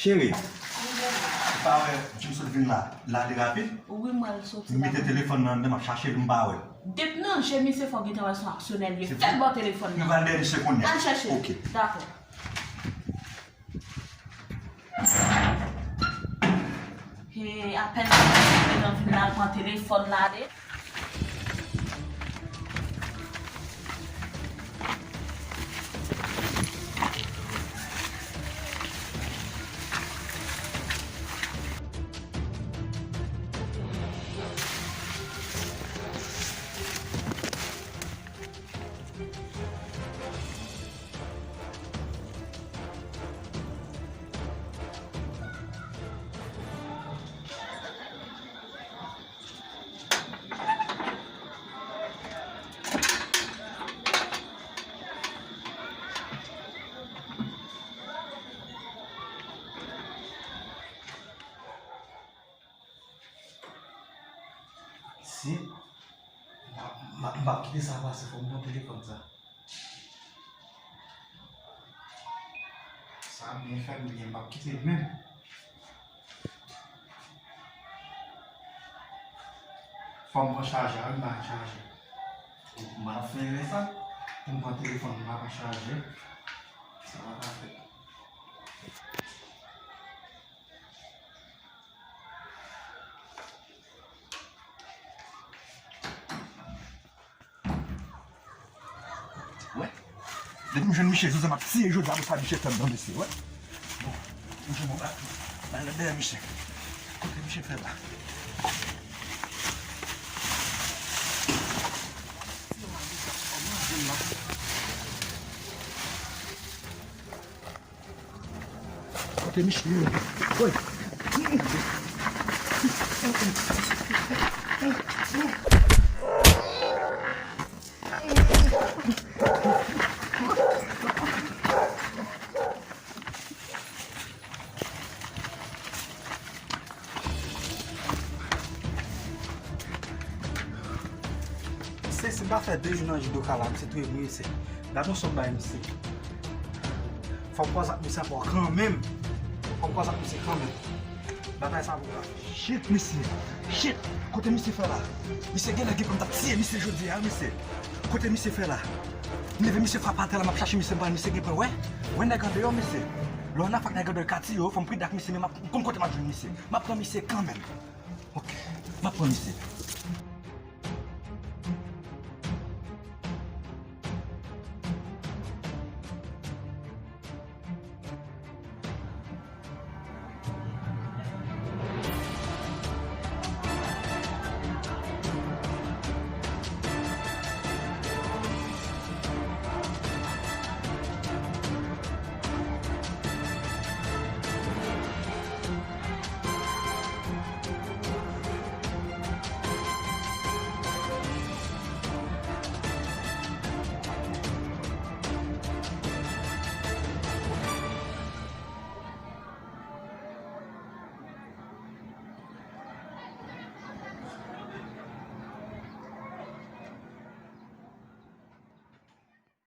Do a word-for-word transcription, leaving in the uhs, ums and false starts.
Cheri, ou pa wè Jim sot vin la, l ale rapid? Wi, mwen soti la. M mete telefòn nan anndan, m ap chache l, m pa wè l. Depi nan je misye, fò w gentan wè se yon aksyonè l ye. Fè l ba w telefòn nan. M pral dèyè misye kounye a. Al chèche l. Ok. Dakò. He, apèn misye gentan vin la, l pran telefòn l ale. Si, m p ap, m p ap, m p ap kite sa pase, fò m pran telefòn sa. Sa byen fèt, byen, m p ap kite l menm. Fò m pran chajè a, wi, m pa gen chajè. M ap fè erè sa. Pou m pran telefòn, m pa pran chajè. Sa pa ka fèt. Wè. Depi m jwenn misye, jodi a m ap tiye jodi a pou sa misye fè m nan mesye, wè. Bon, m jwenn yon bak. M al dèyè misye. Kote misye fè la? Kote misye ye? Woy! Misye, si m pa fè de jou nan jidoka la, misye touye m wi, mesye. Gade yon sòm bay misye. Fò m kwaze ak misye ankò kanmenm. Fò m kwaze ak misye kanmenm. Batay sa pou la. Shit, mesye. Shit. Kote misye fè la? Misye genlè gen pou m t ap tiye misye jodi a, mesye. Kote misye fè la? M leve misye frape atè la, m ap chache misye, m pa wè misye, gen pwen wè. Wè nèg andeyò, mesye. Lè w nan fak nèg andeyò ka tiye w, fò m prida ak misye, men m ap konn kote m ap jwenn misye. M ap pran misye kanmenm. Ok. M ap pran misye.